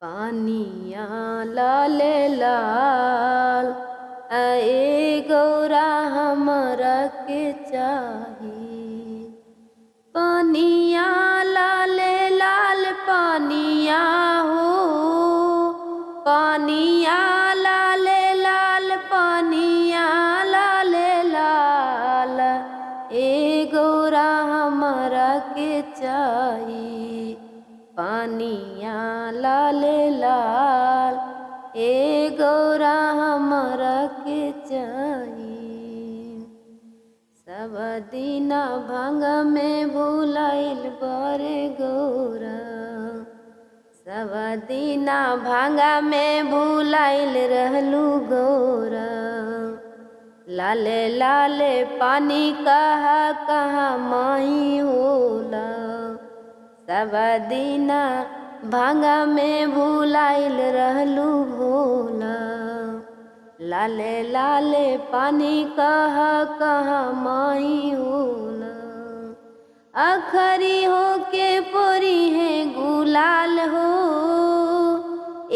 पानिया लाले लाल आए गौरा हमरा के चाही। पानिया लाले लाल पानिया हो, पानिया लाले लाल पानिया लाले लाल ए गौरा हमरा के चाही। पानिया लाले लाल ए गौरा हमरा के चाही। सब दिना भांग में भुलाइल बरे गौरा, सब दिना भांग में भुलाइल रहलू गौरा। लाले लाले पानी कहाँ कहाँ माही होला, सब दिना भांग में भुलाइल रहलू भोला। लाले लाले पानी कहाँ कहाँ माही होला। अखरी हो के पोरी है गुलाल हो,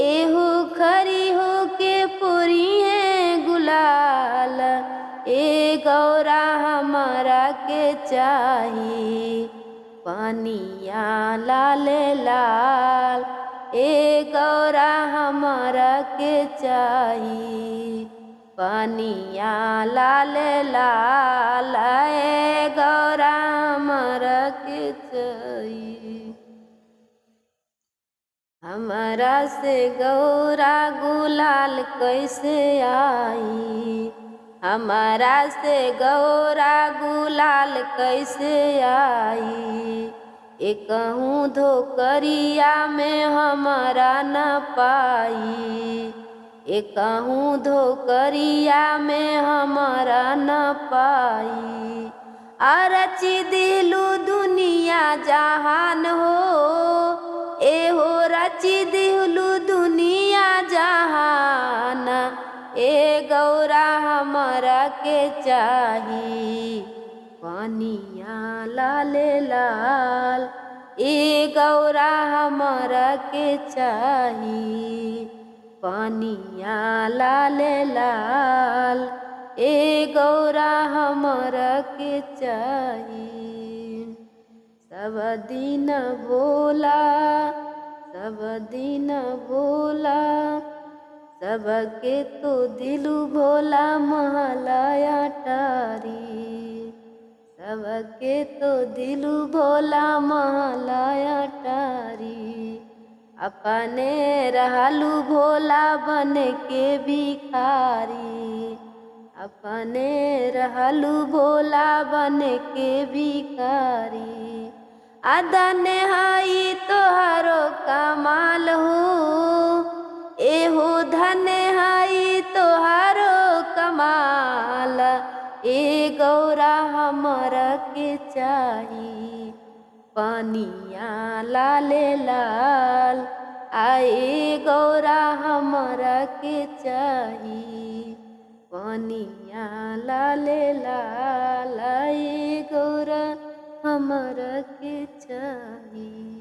एहो खरी हो के पोरी है गुलाल ए गौरा हमारा के चाही। पानिया लाले लाल ए गौरा हमारा के चाही। पानिया लाले लाल ए गौरा हमारा के चाही। हमरा से गौरा गुलाल कैसे आई, हमारा से गौरा गुलाल कैसे आई। एकहूँ धोकरिया में हमारा न पाई, एकहूँ धोकरिया में हमारा न पाई। अरची दिलू दुनिया जहान हो, एहो रची दिलू दुनिया जहान ए गौरा हमरा के चाही। पानिया लाले लाल ए गौरा हमरा के चाही। पानिया लाले लाल ए गौरा हमरा के चाही। सब दिन भोला, सब दिन भोला, सबके तो दिलू भोला महलाया टारी। सबके तो दिलू भोला महलाया टारी। अपने रहलू भोला बन के भिखारी, अपने रहलू भोला बन के भिखारी। अदन हई तोहरो कमाल हो, एहो धन हई तोहारो कमाल ए गौरा हमरा के चाही। पानिया लाले लाल आए गौरा हमरा के चाही। पानिया लाले लाल आए गौरा हमरा के चाही।